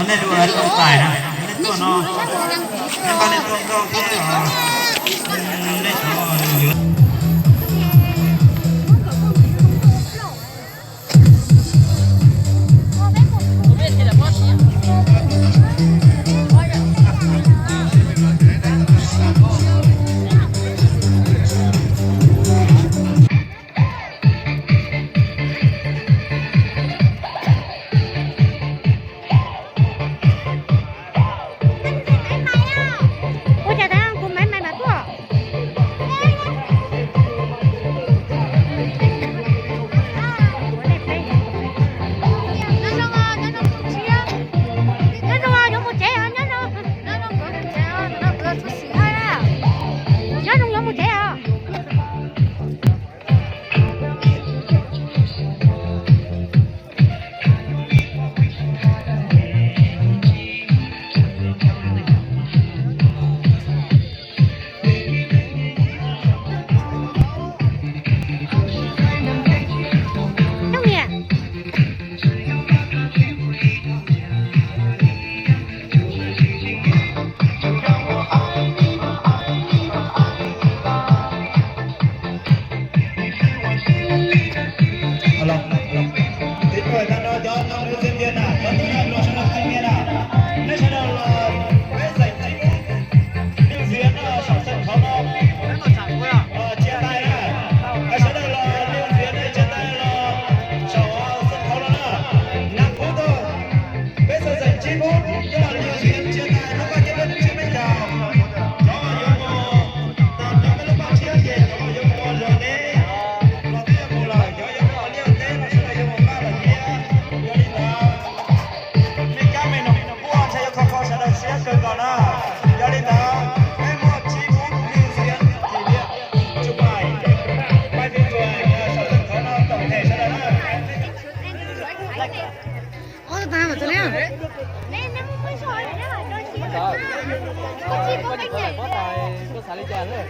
Nej dua tus tais na, nej tuaj no, nej nqa nej tus nkauj thiab, nej cov yuav. Ua cas tau kuv maiv mais mas tuaj. Nyob zoo, nyob zoo, yuav mus tsev os, nyob zoo. Nyob zoo, yuav mus tsev os. Coob niam. Alo, alo. Tiv tuaj tag nrho cov nam nws txiv tias na, cov tub nam los sawv daws thaij nias na. Neb sawv daws los peb xeem tsis ub, Liu Ntxiav no saum sân khấu no, chia tay na. Sawv daws los Liu Ntxiav no chia tay los saum sân khấu no na. Nam Phú Tug, peb xeem tsis ub, coj los Liu Ntxiav chia tay, hnub no ces peb tsis me cas. Cov yuav mus tag nrho peb lub paj tshiab ces cov yuav mus ua zog ne, los twb yuav mus lawm, cov yuav mus ua liaj ua teb no sawv daws yuav mus pab lawm thiab. Yog li ntawd, nej cab me nyuam quaj ntshe yuav kho kho sawv daws siab kawg nkaus na. Yog li ntawd, peb muab Tsis Ub Liu Ntxiav kỷ niệm chụp ảnh, quay phim chụp ảnh, saum sân khấu no tổng thể sawv daws na. Ua tag mas tau li. Koj xav li cas lawm?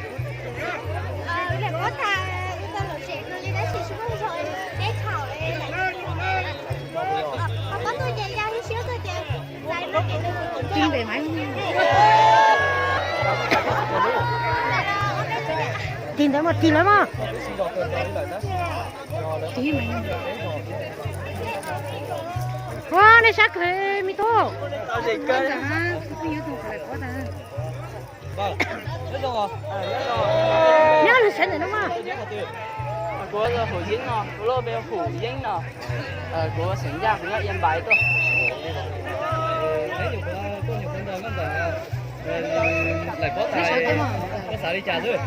Tig ntawd mas tig lawm mas. Ua nej sab kawg me tub. Nyob lwm sab ntawm no mas. Kuv Hum Yeeb no, kuv lub npe Hum Yeeb no. Kuv xeem Yaj, kuv nyob Yên Bái tuaj. Laim Pob tas, koj xav li cas xwb?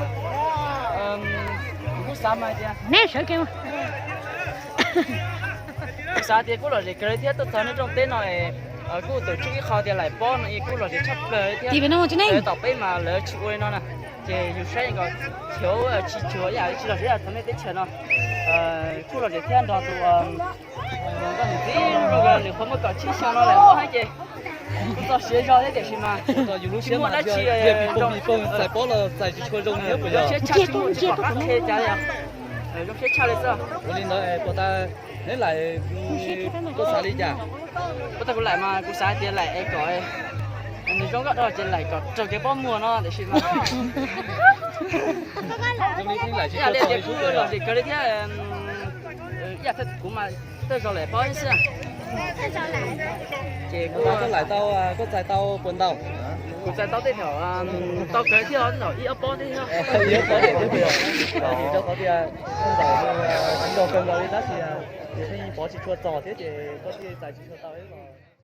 Kuv kuj xav mas tias, neb sawv kev, kuv xav tias kuj lom zem kawg li thiab, tuaj txog nej rooj teb no es kuj tawm tswj ib qho tias Laim Pob no kuj lom zem tshaj plaws li thiab. Tom peb mas lawv tsis ua li no na, ces yus saib nkaus, tsis tshua ib yam tsis lom zem txog nej teb chaws no. Kuj lom zem thiab nrog tus nkauj ntxim hlub, nws qhuav muaj kaum tsib xyoo no Laim Pob ces kuj txog siav zog thiab tiam sis mas yus lub siab muaj dab tsi, Laim Pob los txais tsis tshua zoo thiab puas yog? Siab tshaj tsis muaj tsis pom qab qhia cas li, zoo siab tshaj li xwb. Ua li ntawd puas tas neb laim, koj xav li cas? Puas tas kuv laim mas kuv xav tias laim es kom nws zoo nkauj dhau ces laim kom raug kev pob muag no tiam sis mas zoo li laim tsis tshua txog li xwb, lom zem kawg li thiab. Ib yam kuv mas tej zaum laim Pob xwb. Ces kuv laim tau, koj txais tau puas ntau? Kuv txais tau tej thaum tau kawg thiab, tej thaum ib ob pob thiab. Rau qhov tias ntawm tsis nrog kawg nkaus li tab sis pov tsis tshua txog thiab ces koj thiaj txais tsis tshua tau li.